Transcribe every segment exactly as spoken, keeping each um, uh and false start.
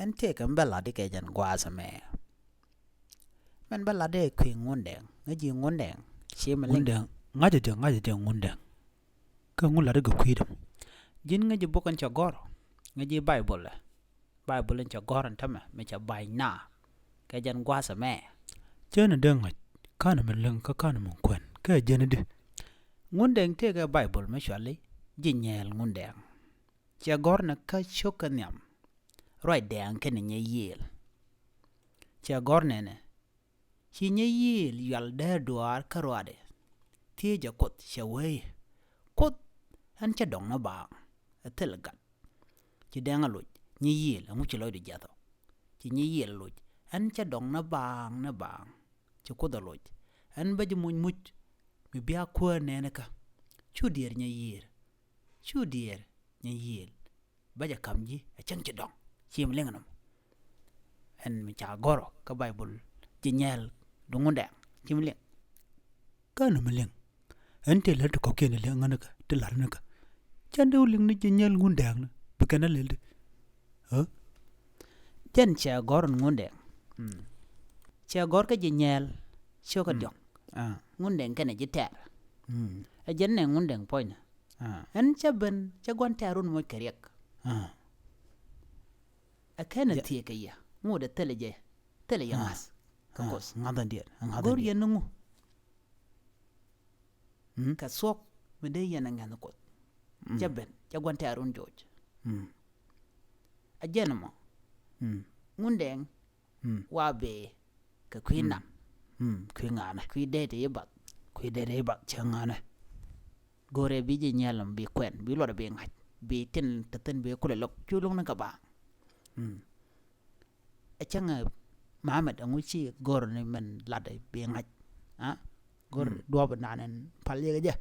Ɛn tëëkɛ mi bä lat i̱ kɛ jɛn gua̱a̱th ɛmɛ. Mɛn bä lat i̱ kui̱ Ŋundɛŋ, ŋäci Ŋundɛŋ. Ci mi liŋ. Ŋundɛŋ, ŋa̱cä jɛ, ŋa̱cä jɛ Ŋundɛŋ. Kä ŋun lat i̱ kɛ kui̱dɛ mɔ. Ji̱n ŋäci bok in cɛ gɔ̱r, ŋäci Baibol ɛ. Baibol in cɛ gɔ̱r ɛn tämɛ, mi cɛ ba̱ny na. Kɛ jɛn gua̱a̱th ɛmɛ. Cä ni dee ŋa̱c, ka̱n mi liŋ, kä ka̱n mi kuɛn, kɛ jɛn di. Ŋundɛŋ tëëkɛ Baibol mi cuali, ji̱ nyɛɛl Ŋundɛŋ. Cɛ gɔ̱r ni kä cio̱k kä nhiam. Ruacdɛŋ kɛnɛ nyɛ yiëël. Cɛ gɔ̱r nɛnɛ. Ci nyɛ yiëël yual dee duaar kä ruaadɛ. Thiecɛ Kuoth cɛ wee. Kuoth ɛn cɛ dɔ̱ŋ ni baaŋ. Ɛ thil gat. Ci dɛŋ a loc, nyɛ yiëël, ɛŋu ci lɔcdu jiath ɔ? Ci nyɛ yiëël a loc, ɛn cɛ dɔ̱ŋ ni baaŋ ni baaŋ. Ci Kuoth a loc, ɛn bä ji̱ muc muc, mi bia kuäär nɛɛni kä. Cu diëër nyɛ yiëël. Cu diëër nyɛ yiëël. Bä jɛ ka̱m ji̱, ɛ cäŋ ci dɔ̱ŋ. Ci mi liŋ nɔmɔ. Ɛn mi ca gɔ̱rɔ kä Baibol, ji̱ nyɛɛl du Ŋundɛŋ. Ci mi liŋ. Kä ni mi liŋ. Ɛn tëë lät ti kɔ̱kiɛn ti liŋ ŋänikä, ti la̱r nikä. Cän di wä liŋ ni ji̱ nyɛɛl Ŋundɛŋ ni, bi kɛn a lel di. Ɣä? Jɛn cɛ gɔ̱r ni Ŋundɛŋ. Mm. Cɛ gɔ̱r kä ji̱ nyɛɛl, ciökä Mm. diɔ̱ŋ. Ah. Ŋundɛŋ kɛnɛ ji̱ tɛɛr. Mm. Ɛ jɛn nɛ Ŋundɛŋ puɔ̱nynɛ. Ah. Ɛn cä ben, cä gua̱n tɛɛr run moc kɛ riɛk. Ah. Ɛ kɛn ɛ Ja- thiek kɛ yɛ, ŋot ɛ thilɛ jɛ, thilɛ yɛ Ah. ŋa̱th. Kɛ Ah, Kuoth. Ŋa̱th ɛn diɛt, ŋa̱th ɛn Go̱r diɛt. Yɛn ni ŋu. Mm. Kɛ thuɔ̱k mi dee yɛn ɛ ŋɛn Kuoth. Mm. Cä ben, cä gua̱n tɛɛr run joc. Mm. Ɛ jɛn ɛmɔ. Mm. Ŋundɛŋ. Mm. Wa bee kɛ kui̱ Mm. naŋ. Mm. Kui̱ ŋa̱nɛ. Kui̱ dee ti i̱ bath. Kui̱ dee ti i̱ bath cɛ ŋa̱nɛ. Go̱rɛ bi ji̱ nyɛl bi kuɛn, bi luɔt bi ŋa̱c, bi tin te thin bi kulɛ lo̱k, cu lo̱k ni kɛ baaŋ. Mm. Ɛ cäŋ ɛ Mohamed ɛŋu ci go̱r ni mɛn lat bi ŋa̱c. Ah? Go̱r Mm. duɔ̱ɔ̱p naan ɛn pal yɛ kɛ jɛ.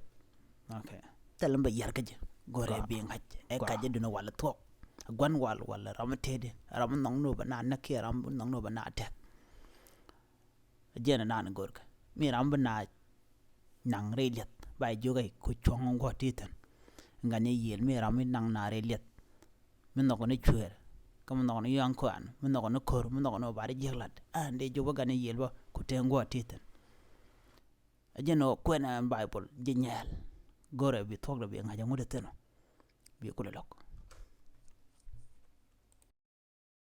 Okay. Thil in bɛ yɛr kä jɛ. Go̱rɛ Gɔaa. Bi ŋa̱c. Ɛ Gɔaa. Ka jɛ duni wal thuɔk. Gua̱n wal wal ram mi tëëdi. Ram mi nhɔk ni wä bɛ naan näk kiɛ ram mi nhɔk ni wä bɛ naan tɛk. Jɛn naan go̱rkɛ. Mi ram bi naan naŋ rɛy liɛth. Ba jiök ɛ ku cuɔ̱ŋ guɔ ti thi̱n. Ŋa̱c ni yiëël mi ram mi naŋ naan rɛy liɛth. Mi nhɔk ni cuëër. Kä mi nhɔk ni yɔ̱a̱ŋ kuan. Mi nhɔk ni ko̱r. Mi nhɔk ni wä ba di jiäk lat. An dee jiök bä gat ni yiëël bä ku te guɔ ti thi̱n. A jɛn ɔ kuɛn ɛn Baibol ji̱ nyɛɛl. Go̱rɛ bi thuɔ̱kdɛ bi ŋa̱c ɛŋu ti thi̱n ɔ. Bi kulɛ lɔk.